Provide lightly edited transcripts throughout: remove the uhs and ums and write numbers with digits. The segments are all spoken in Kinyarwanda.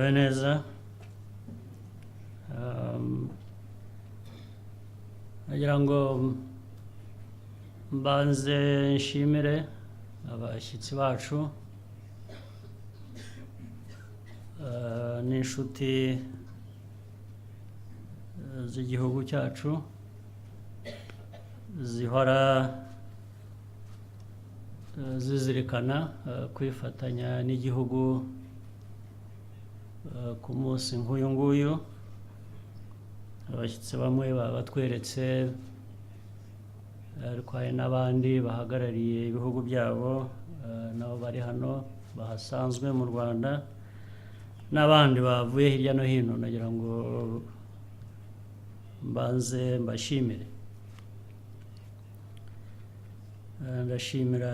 Mwiriwe neza. Nagira ngo mbanze nshimire abashyitsi bacu n'inshuti z'igihugu cyacu zihora zizirikana kwifatanya n'igihugu ku munsi nk'uyu nguyu. Abashyitsi bamwe baba batweretse, ariko hari n'abandi bahagarariye ibihugu byabo nabo bari hano bahasanzwe mu Rwanda, n'abandi bavuye hirya no hino. Nagira ngo mbanze mbashimire. Ndashimira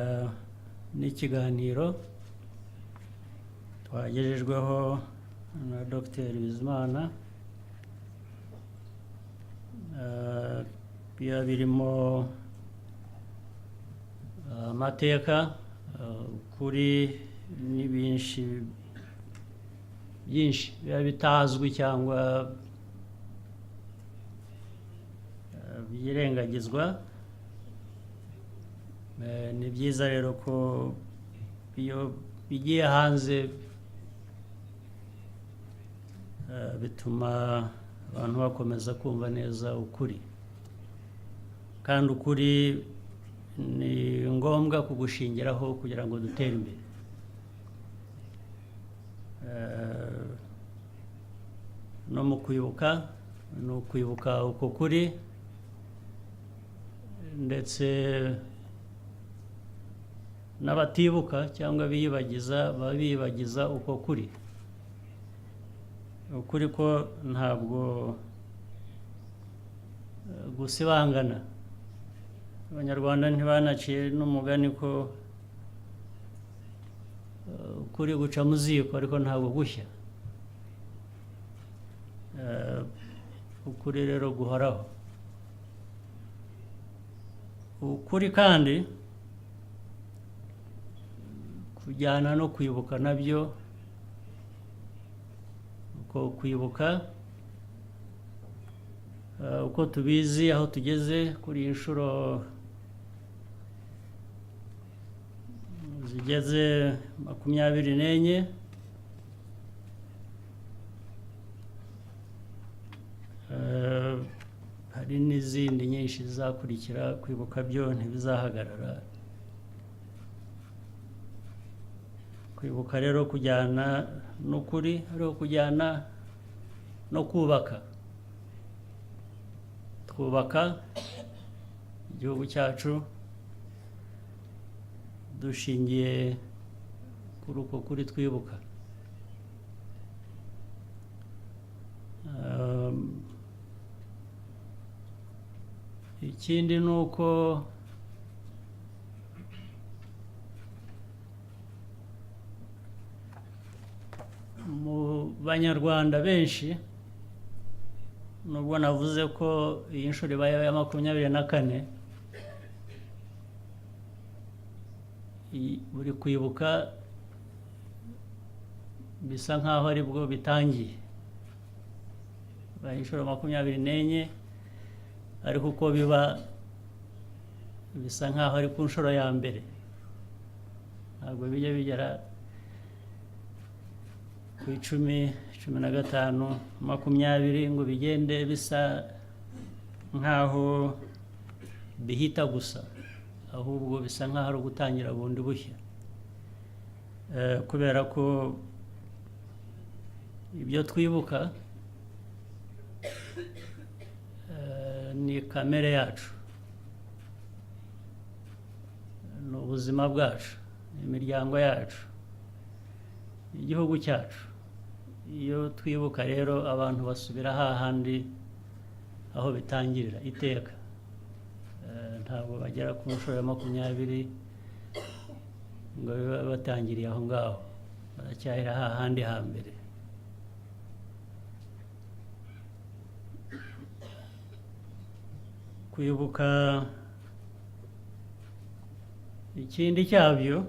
n'ikiganiro twagejejweho na Dr Bizimana. Biba birimo amateka, ukuri n'ibinshi byinshi biba bitazwi cyangwa byirengagizwa. Ni byiza rero ko iyo bigiye hanze, bituma abantu bakomeza kumva neza ukuri, kandi ukuri ni ngombwa kugushingiraho kugira ngo dutere imbere. No mu kwibuka ni ukwibuka uko kuri, ndetse n'abatibuka cyangwa biyibagiza baba biyibagiza uko kuri. Ukuri ko ntabwo gusibangana. Abanyarwanda ntibanaciye n'umugani ko ukuri guca mu ziko ariko ntabwo gushya. Ukuri rero guhoraho. Ukuri kandi kujyana no kwibuka nabyo. Uko kwibuka, uko tubizi, aho tugeze kuri iyi nshuro zigeze 24, hari n'izindi nyinshi zizakurikira. Kwibuka byo ntibizahagarara. Kwibuka rero kujyana n'ukuri, ariho kujyana no kubaka. Twubaka igihugu cyacu dushingiye kuri uko kuri twibuka. Ikindi ni uko mu banyarwanda benshi, nubwo navuze ko iyi nshuro ibaye ya 24, buri kwibuka bisa nkaho aribwo bitangiye. Ibaye inshuro 24, ariko uko biba bisa nkaho ari ku nshuro ya mbere. Ntabwo bijya bigera ku 10, 15, 20 ngo bigende bisa nkaho bihita gusa, ahubwo bisa nkaho ari ugutangira bundi bushya. Kubera ko ibyo twibuka ni kamere yacu, ni ubuzima bwacu, imiryango yacu, igihugu cyacu. Iyo twibuka rero, abantu basubira hahandi aho bitangirira iteka. Ntabwo bagera ku nshuro ya 20 ngo babe batangiriye aho ngaho, baracyahera hahandi hambere. Kwibuka ikindi cyabyo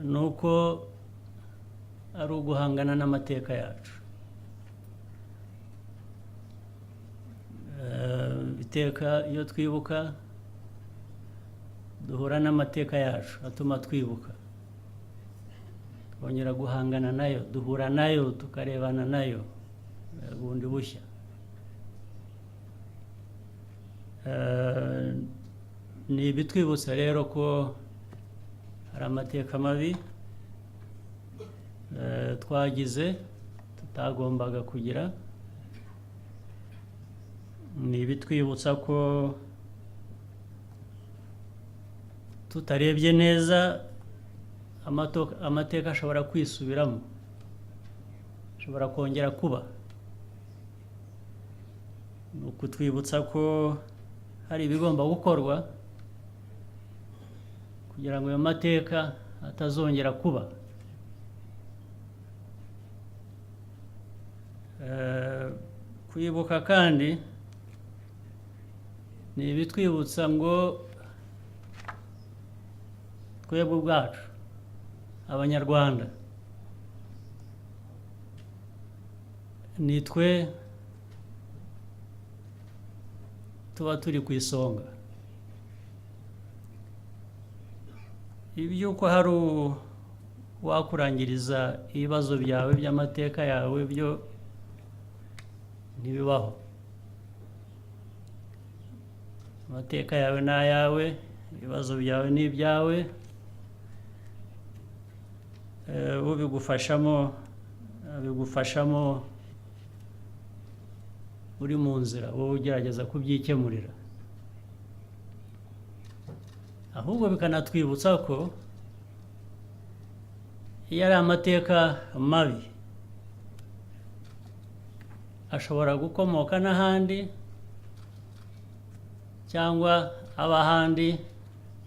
ni uko ari uguhangana n'amateka yacu. Iteka iyo twibuka duhura n'amateka yacu atuma twibuka, twongera guhangana nayo, duhura nayo, tukarebana nayo bundi bushya. Ni ibitwibutsa rero ko hari amateka mabi twagize tutagombaga kugira. Ni ibitwibutsa ko tutarebye neza amateka ashobora kwisubiramo, ashobora kongera kuba. Ni ukutwibutsa ko hari ibigomba gukorwa kugira ngo ayo mateka atazongera kuba. Kwibuka kandi ni ibitwibutsa ngo twebwe ubwacu Abanyarwanda ni twe tuba turi ku isonga. Iby'uko hari uwakurangiriza ibibazo byawe by'amateka yawe byo ntibibaho. Amateka yawe ni ayawe, ibibazo byawe ni ibyawe, ubigufashamo abigufashamo uri mu nzira, wowe ugerageza kubyikemurira. Ahubwo bikanatwibutsa ko iyo ari amateka mabi ashobora gukomoka n'ahandi, cyangwa ab'ahandi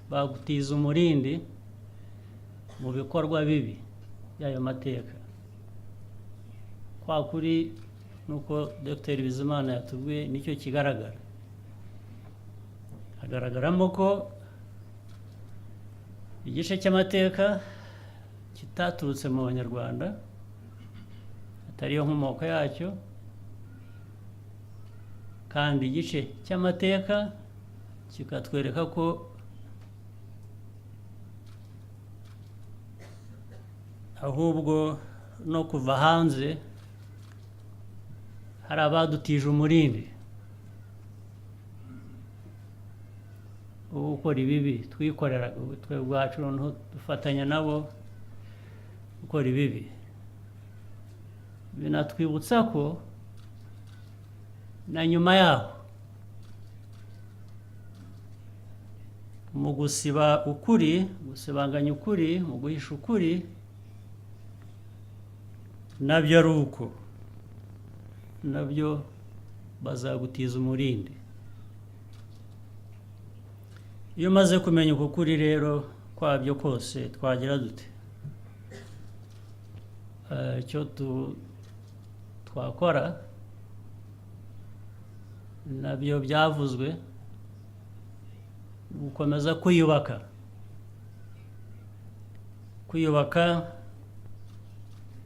bagutiza umurindi mu bikorwa bibi by'ayo mateka. Kwa kuri nuko Dr Bizimana yatubwiye nicyo kigaragara. Hagaragaramo ko igice cy'amateka kitaturutse mu Banyarwanda, atariyo nkomoko yacyo, kandi igice cy'amateka kikatwereka ko ahubwo no kuva hanze hari abadutije umurindi wo gukora ibibi twikoreraga twe ubwacu, noneho dufatanya nabo gukora ibibi. Binatwibutsa ko na nyuma yaho mu gusiba ukuri, gusibanganya ukuri, mu guhisha ukuri, nabyo ari uko, nabyo bazagutiza umurindi. Iyo umaze kumenya uko kuri rero kwabyo kose twagira dute? Icyo twakora nabyo byavuzwe, gukomeza kwiyubaka, kwiyubaka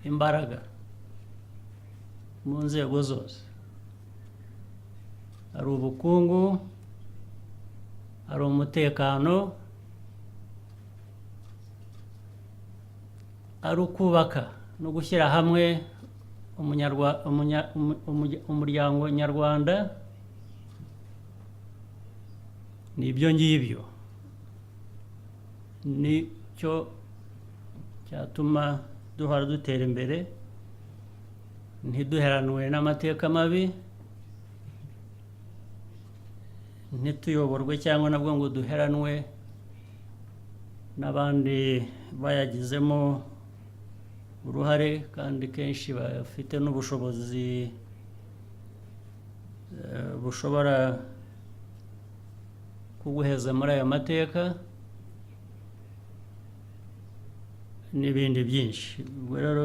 imbaraga mu nzego zose, ari ubukungu, ari umutekano, ari ukubaka no gushyira hamwe umuryango nyarwanda. Ni ibyo ngibyo nicyo cyatuma duhora dutera imbere, ntiduheranwe n'amateka mabi, ntituyoborwe cyangwa nabwo ngo duheranwe n'abandi bayagizemo uruhare, kandi kenshi bafite n'ubushobozi bushobora kuguheza muri ayo mateka n'ibindi byinshi. Ubwo rero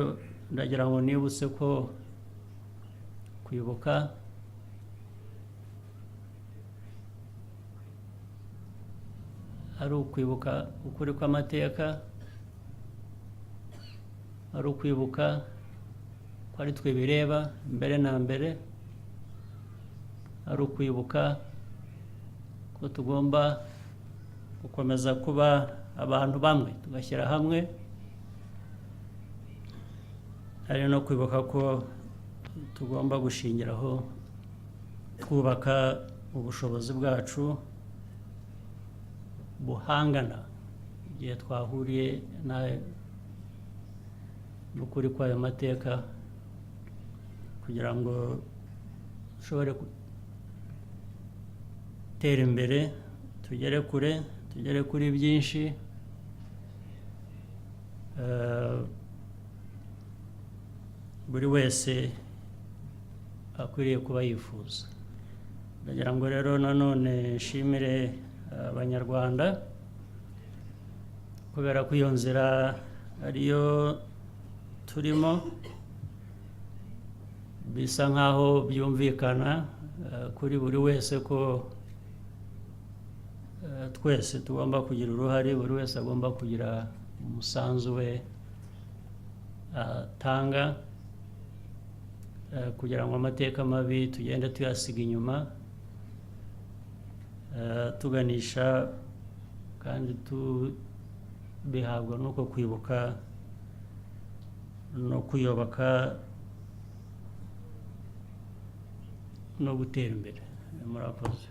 ndagira ngo nibutse ko kwibuka ari ukwibuka ukuri kw'amateka, Ari ukwibuka ko ari twe bireba mbere na mbere, ari ukwibuka ko tugomba gukomeza kuba abantu bamwe, tugashyira hamwe, ari no kwibuka ko tugomba gushingiraho twubaka ubushobozi bwacu buhangana igihe twahuriye n'ukuri kw'ayo mateka, kugira ngo dushobore gutera imbere, tugere kure, tugere kuri byinshi buri wese akwiriye kuba yifuza. Ndagira ngo rero nanone nshimire Abanyarwanda, kubera ko iyo nzira ariyo turimo. Bisa nkaho byumvikana kuri buri wese ko twese tugomba kugira uruhare, buri wese agomba kugira umusanzu we atanga kugira ngo amateka mabi tugende tuyasiga inyuma, tuganisha kandi tubihabwa n'uko kwibuka no kwiyubaka no gutera imbere. Murakoze.